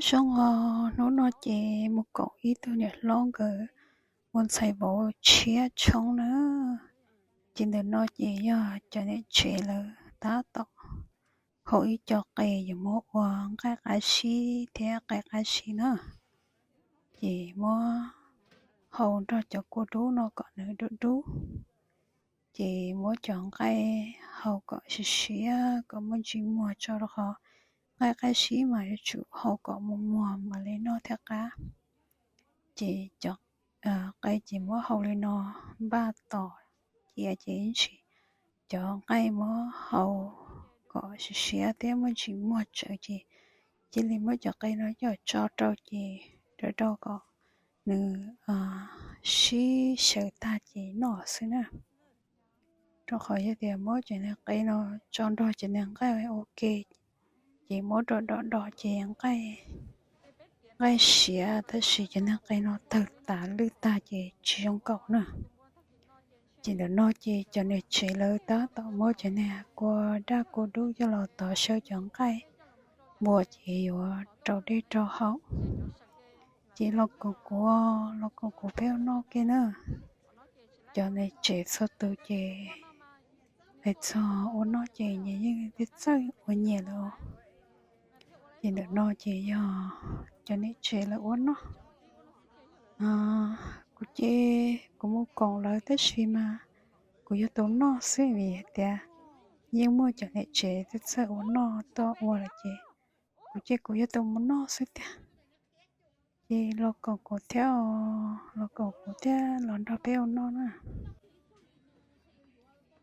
Zoo os, hnub no ces mus koom ib tug niam hlob nkawd ua ntxhais vauv tshiab tshoob na. Ces ntawm no ces yog cov niam tsev lawv tab tom hau ib co qe yuav muab ua nqaij qab sib thiab qe qab sib na. Ces muab hau nrog cov kua dub no kom nws dub dub. Ces muab cov nqaij hau kom siav siav kom muaj ntsej muag tso rau qhov nqaij qab sib mas yuav tsum hau kom muag muag mam li noj thiaj qab. Ces cov qe ces muab hau li no npaj tom cia ces ib ntsis cov nqaij muab hau kom siav siav thiab muaj ntsej muag tsawv ces cia li muab cov qe no coj tso rau ces rau rau kom nws sib xyaw tag ces noj xwb na. Rau qhov yog tias muab cov niag qe no tso nrog cov niag nqaij ua ke ces muab do do do ces nqaij siav tab sis cov niag qe no tawg tas lwj tag ces tsis zoo nkaus na. Ces ntawm no ces cov niam tsev lawv tab tom muab cov niag kua daj kua dub coj los tov xyaw cov nqaij npua ces yuav rau dej rau haus. Ces los koom kuv, los koom kuv peb ua noj ke na. Cov niam tsev txhua tus ces hais txog ua noj ces nyias yeej txawj ua nyias lawm. Ces ntawm no ces yog cov niam tsev lawv ua noj. Kuv ces kuv mus koom lawv tab sis mas kuv yog tus noj xwb vim tias yeej muaj cov niam tsev txawj txawj ua noj tuaj ua lawm ces kuv ces kuv yog tus mus noj xwb tiag. Ces los koom kuv thiab, los koom kuv thiab los nrog peb ua noj na.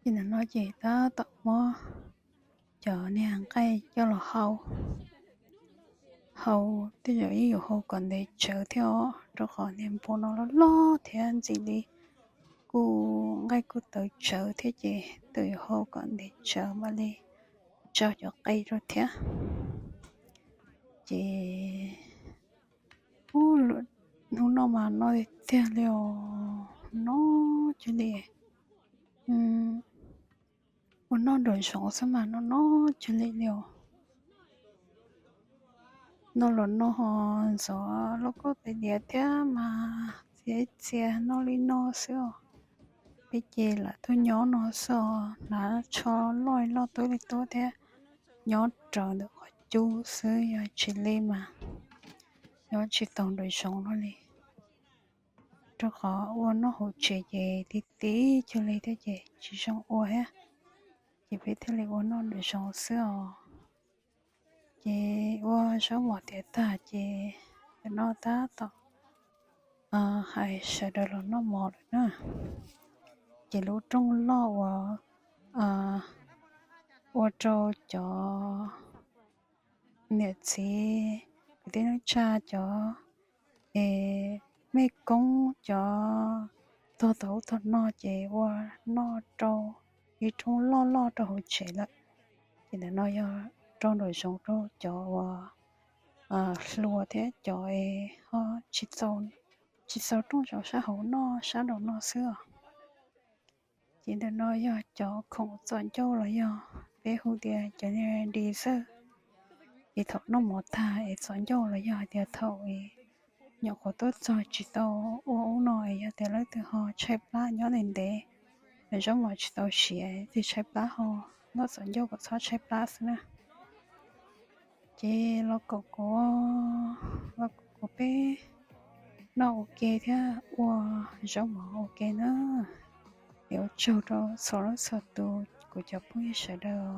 Ces ntawm no ces tab tom muab cov niag nqaij coj los hau, hau tej zaum yeej yuav hau kom ntev tsawv thiab os rau qhov niag npua no loj loj thiab ntxim li kuj nqaij kuj tawv tsawv thiab ces twb yuav hau kom ntev tsawv mam li tso cov qe rau thiab. Ces hnub no mas noj tiag tiag li os, noj cia li ua noj nraum zoov xwb mas noj noj cia li li os. Noj los noj ho ntxuav lauj kaub tais diav thiab mas txiav txiav noj li no xwb os. Peb ces lam tuaj nyob no xwb os, hnav tsho loj li loj tuab li tuab thiab nyob raws ntawm qhov cub xwb yog tsis li mas nyob tsis tau nraum zoov no li. Rau qhov ua noj hauv tsev ces ti ti cia li thiab ces tsis zoo ua thiab, ces peb thiaj li ua noj nraum zoov xwb os. Ces ua zaub mov tiav tag ces nim no tab tom hais sawv daws los noj mov lawm na. Ces lub rooj loj uas ua rau cov niam txiv kwv tij neej tsa cov es mej koob cov tog tau ub tog no ces ua noj rau ib rooj loj loj rau hauv tsev lawm. Ces ntawm no yog rau nraum zoov rau cov uas hluas thiab cov es ho tsis txaus rooj zoov sab hauv noj sab nraum no xwb os. Ces ntawm no yog cov khoom txom ncauj los yog peb hu tias cov niag dessert es thaum noj mov tag es txom ncauj los yog hais tias thaum es nyuam qhuav tuaj txog tsis tau ua ub no es yog tias leej twg ho tshaib plab nyob ntev ntev, zaub mov tsis tau siav twg tshaib plab ho noj txom ncauj kom txhob tshaib plab xwb na. Ces los koom kuv, los koom kuv peb noj ua ke thiab ua zaub mov ua ke na. Es ua tsaug rau txhua leej txhua tus kuv cov phooj ywg sawv daws.